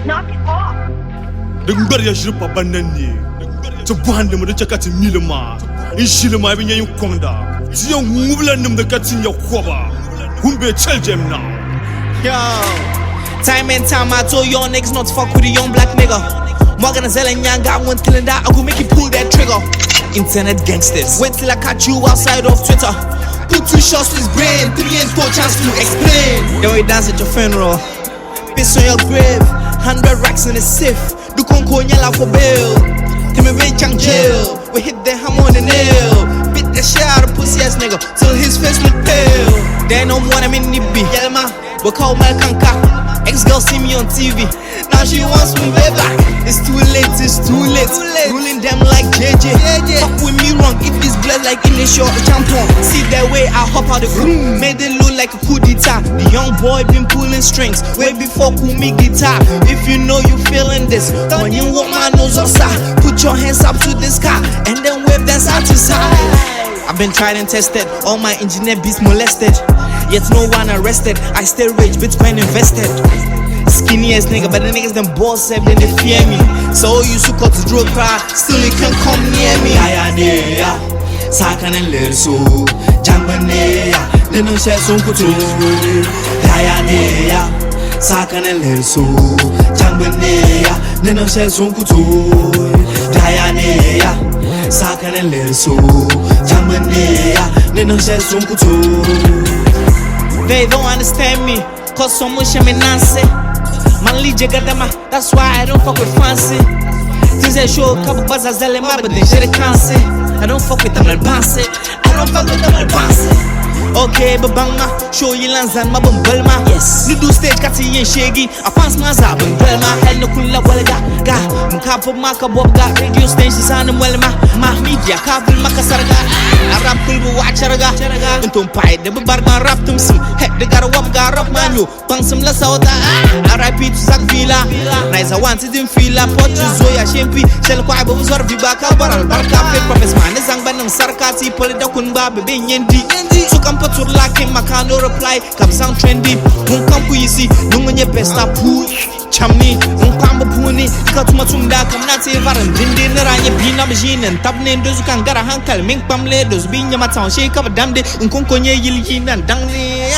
Knock it off. Di ŋmɛriya ʒiri pa bannan ni, ti bɔhindimi di chɛ ka ti mi li maa. N ʒili maa bi nya yin kɔŋda, ti yɛn ŋubila nimdi ka ti nya kɔba. Ŋun be chɛli jɛm na. Yo, time and time I told y'all niggas not to fuck with a young black nigga. Morgan Zella Nyanga, one killing that, I go make you pull that trigger. Internet gangsters, wait till I catch you outside of Twitter. Put two shots to his brain, three and four chance to explain. Then we dance at your funeral, piss on your grave, 100 racks in a safe. Do conco nyala for bail. Timmy Ray Chang jail, we hit the hammer on the nail. Beat the shit out of pussy ass nigga till his face look pale. They no more I'm in the B. Yelma, but call my kanka. Ex girl see me on TV. Now she wants me way back. It's too late, it's too late. Ruling them like JJ. Fuck with me wrong if it's blood like initial champion. See that way I hop out the room. Made it look like a coup d'etat. The young boy been pulling strings way before Kumi guitar. If you know you feeling this, when you want my nose on side, put your hands up to the sky and then wave them side to side. I've been tried and tested, all my engineer beats molested. Yet no one arrested. I stay rich, Bitcoin invested. Skinny ass nigga, but the niggas them boss up, then they fear me. So you su cut to draw cry, still you can't come near me. Ayaneya, sakanin lerso, jambaneya, ninin shɛ sun kutu. Ayaneya, sakanin lerso, jambaneya, ninin shɛ sun kutu. Ayaneya, sakanin lerso, jambaneya, ninin shɛ sun kutu. They don't understand me, cause someone shame Nancy. Man lije gadama, that's why I don't fuck with fancy. Things that show couple buzz as but they shit can't I don't fuck with them like bounce. I don't fuck with them like bounce. Okay, but bang ma, show you lanzan ma bum ma. Yes. Ni do stage kati yin shegi, a fans ma za bum ma. Hell no kulla walga ga, mkapo maka bob ga radio station sanim walma. Ma media kafil maka sarga. A rap kulbu wa charga. Intum pai de barga rap tumsim. Heck de gara wap ga rap manyo. Bangsim la sauta. RIP to Zach Villa. Nice I want it in fila. Pot to Zoya Shempi. Shell kwa ibo zor viba ka baral barka. Fake prophets man zang banang sarkati. Poli da kun ba bebe nyendi. So kam patur la king maka no reply. Kam sound trendy. Mun kam ku yisi. Nungu nye best up pu. Chamni. Mun kam bu puni. Ka tuma tumda kam na te varan dindi nara nye bina bjinin. Tabne ndozu kan gara hankal. Ming pamle dozu binya matang. Shake up damde. Nkonko nye yil yinan dangni.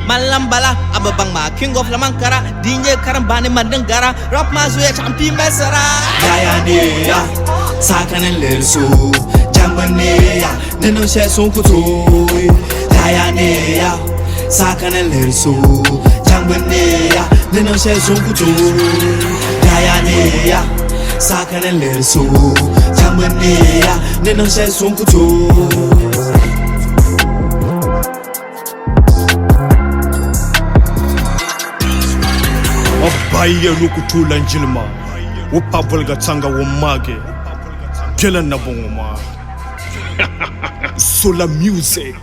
Malambala, ababang ma king of Lamankara, dinye karambani mandangara, rap ma zuya champi mesara. Ayaneya, sakanin lerso, jambaneya, ninin shɛ sun kutu. Ayaneya, sakanin lerso, jambaneya, ninin shɛ sun kutu. Ayaneya, sakanin lerso, jambaneya, ninin shɛ sun kutu. A bayiya ni ku tooi lan jilima, o pa boliga tanga o maagi, biɛla nabɔŋɔ maa. Solar music.